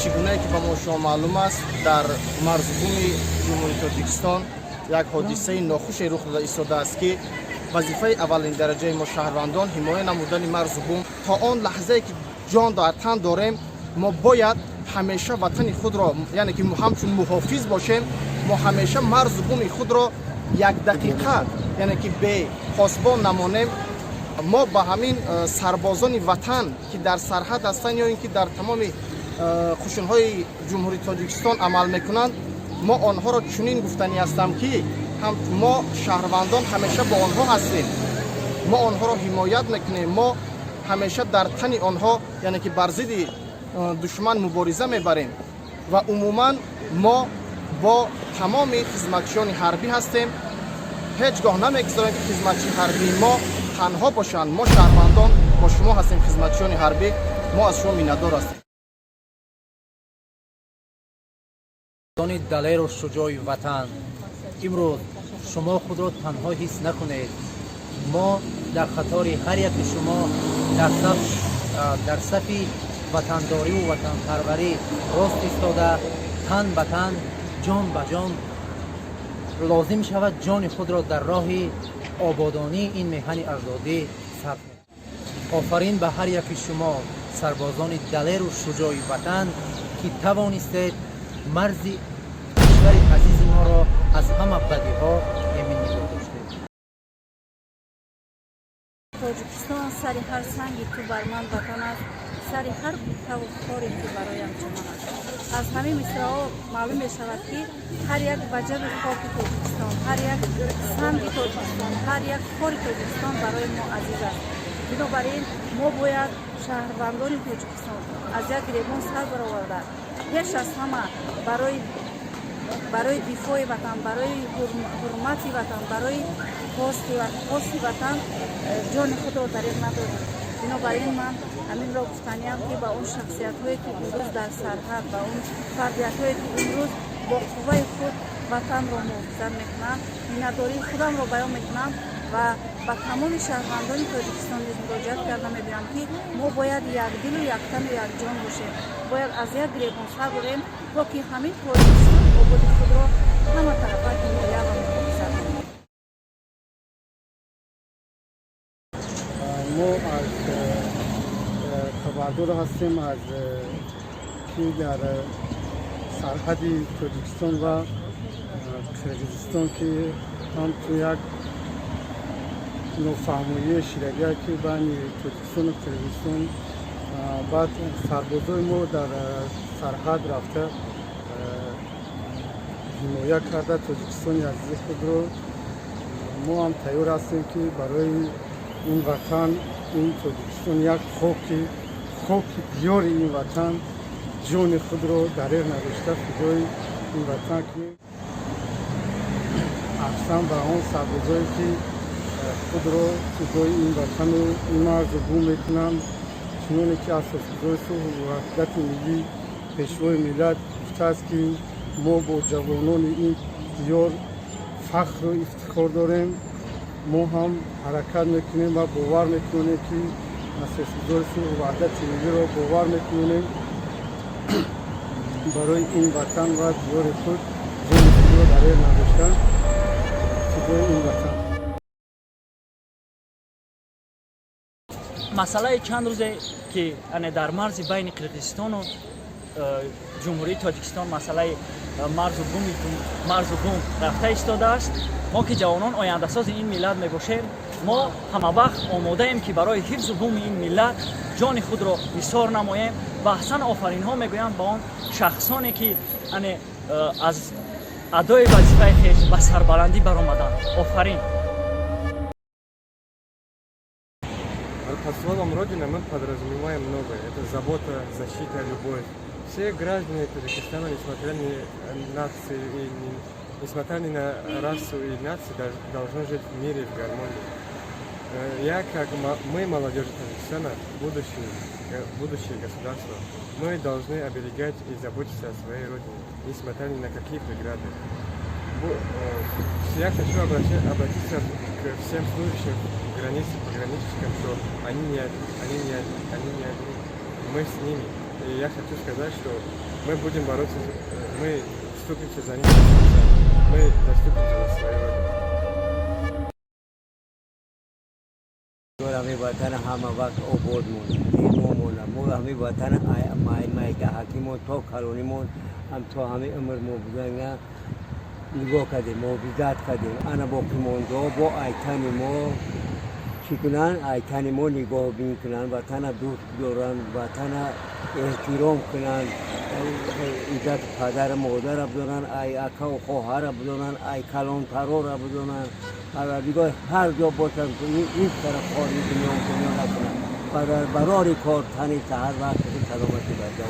Чӣ гунае ки ба мо шумо маълум аст, дар марзубуми Ҷумҳурии Тоҷикистон як ҳодисаи нохуше рух дода истодааст, ки вазифаи аввалин дараҷаи мо шаҳрвандон ҳимоя намудани марзу бум. То он лаҳзае ки ҷон дар тан дорем, мо бояд ҳамеша ватани худро, яъне ки ҳамчун муҳофиз бошем. Мо ҳамеша марзу буми худро як дақиқа, яъне ки бе посбон намонем. Мо ба ҳамин сарбозони ватан, ки дар сарҳад ҳастанд ё ин ки дар тамоми қушунҳои Ҷумҳурии Тоҷикистон амал мекунанд, мо онҳоро чунин гуфтанӣ ҳастам, ки мо шаҳрвандон ҳамеша бо онҳо ҳастем, мо онҳоро ҳимоят мекунем, мо ҳамеша дар тани онҳо, яъне ки бар зидди душман мубориза мебарем ва умуман мо бо тамоми хизматчиёни ҳарбӣ ҳастем. Ҳеҷ гоҳ намегузорем, ки хизматчии ҳарбии мо танҳо бошанд. Мо шаҳрвандон бо шумо ҳастем, хизматчиёни ҳарбӣ, мо аз шумо миннатдор ҳастем. Далеру шуҷои ватан, имрӯз шумо худро танҳо ҳис накунед. Мо дар қатори ҳар яки шумо дар сафи ватандориву ватанпарварӣ рост истода, тан ба тан, ҷон ба ҷон, лозим шавад, ҷони худро дар роҳи ободонии ин меҳани аҷдодӣ сарф мекунем. Офарин ба ҳар яки шумо, сарбозони далеру шуҷои ватан, ки тавонистед марзи кишвари азизи моро аз ҳама бадиҳо эмин нигоҳ доштед. Тоҷикистон, сари ҳар санги ту бар ман ватан аст, сари ҳар буттаву хори ту бароям чаман аст. Аз ҳамин мисраҳо маълум мешавад, ки ҳар як ваҷаби хоки Тоҷикистон, ҳар як санги Тоҷикистон, ҳар як хори Тоҷикистон барои мо азиз аст. Бинобар ин мо бояд, шаҳрвандони Тоҷикистон, аз як гиребон сар бароварда, пеш аз ҳама барои дифои ватан, барои ҳурмати ватан, барои пости ватан ҷони худро дареғ надорем. Бинобар ин ман ҳаминро гуфтаниям, ки ба он шахсиятҳое, ки имрӯз дар сарҳад, ба он фардиятҳое, ки имрӯз бо қувваи худ ватанро муҳофизат мекунанд, миннатдории худамро баён мекунам ва ба тамоми шаҳрвандони Тоҷикистон низ муроҷиат карда мегӯям, ки мо бояд якдилу яктану якҷон бошем, бояд аз як гиребон сар барем, то ки ҳамин Тоҷикистон ободи худро ҳама тарафа ҳимоя ва муҳофизат намоем. Мо аз хабардор ҳастем, аз ки дар сарҳади Тоҷикистон ва Қирғизистон, ки ҳамчун як нофаҳмоии шидагия, ки байни Тоҷикистону Қирғизистон, баъд сарбозои мо дар сарҳад рафта, ҳимоя карда Тоҷикистони азизи худро. Мо ҳам тайёр ҳастем, ки барои ин ватан, ин Тоҷикистон, як хоки диёри ин ватан ҷони худро дареғ надошта фидои ин ватан кунем. Аҳсан ба он сарбозое, ки худро фидои ин ватану ин марзу бум мекунанд. Чуноне ки Асосгузори сулҳу ваҳдати миллӣ, Пешвои миллат гуфтааст, ки мо бо ҷавонони ин диёр фахру ифтихор дорем, мо ҳам ҳаракат мекунем ва бовар мекунем, ки Асосгузори сулҳу ваҳдати миллиро бовар мекунем, барои ин ватан ва диёри худ ҷони худро дареғ надошта фидои ин ватан. Масъалаи чанд рӯзе, ки дар марзи байни Қирғизистону Ҷумҳурии Тоҷикистон масъалаи марзу бум рафта истодааст, мо, ки ҷавонон ояндасози ин миллат мебошем, мо ҳамавақт омодаем, ки барои ҳифзу буми ин миллат ҷони худро нисор намоем. Ва аҳсан офаринҳо мегӯянд ба он шахсоне, ки аз адои вазифаи хеш ба сарбаландӣ баромаданд. Офарин! Под словом «Родина» мы подразумеваем многое. Это забота, защита, любовь. Все граждане Таджикистана, несмотря ни на нации, и несмотря ни на расу и нацию, должны жить в мире и в гармонии. Я, как мы, молодежь Таджикистана, будущее государства, мы должны оберегать и заботиться о своей родине, несмотря ни на какие преграды. Я хочу обратиться к всем служащим границы, пограничникам, что они не одни, мы с ними. И я хочу сказать, что мы будем бороться, мы вступимся за них до конца. Мы заступимся за свою Родину. Ҳами ватан ҳама вақт обод монад, зебо монад. Мо ҳами ватан майдаҳакимон то калонимон ҳам то ҳами умр мо бузанга нигоҳ кардем, муҳофизат кардем. Ана боқимондаҳо бо айтани мо чӣ кунанд? Айтани мо нигоҳбин кунанд, ватана дӯст доранд, ватана эҳтиром кунанд, иззати падару модара бидонанд, ай акаву хоҳара бидонанд, ай калонтарора бидонанд. Парвардигор ҳар ҷо бошанд, ҳеҷ тараф хори дунё дунё накунанд. Барори кор, тани саҳар, вақти саломатӣ ба ҷо.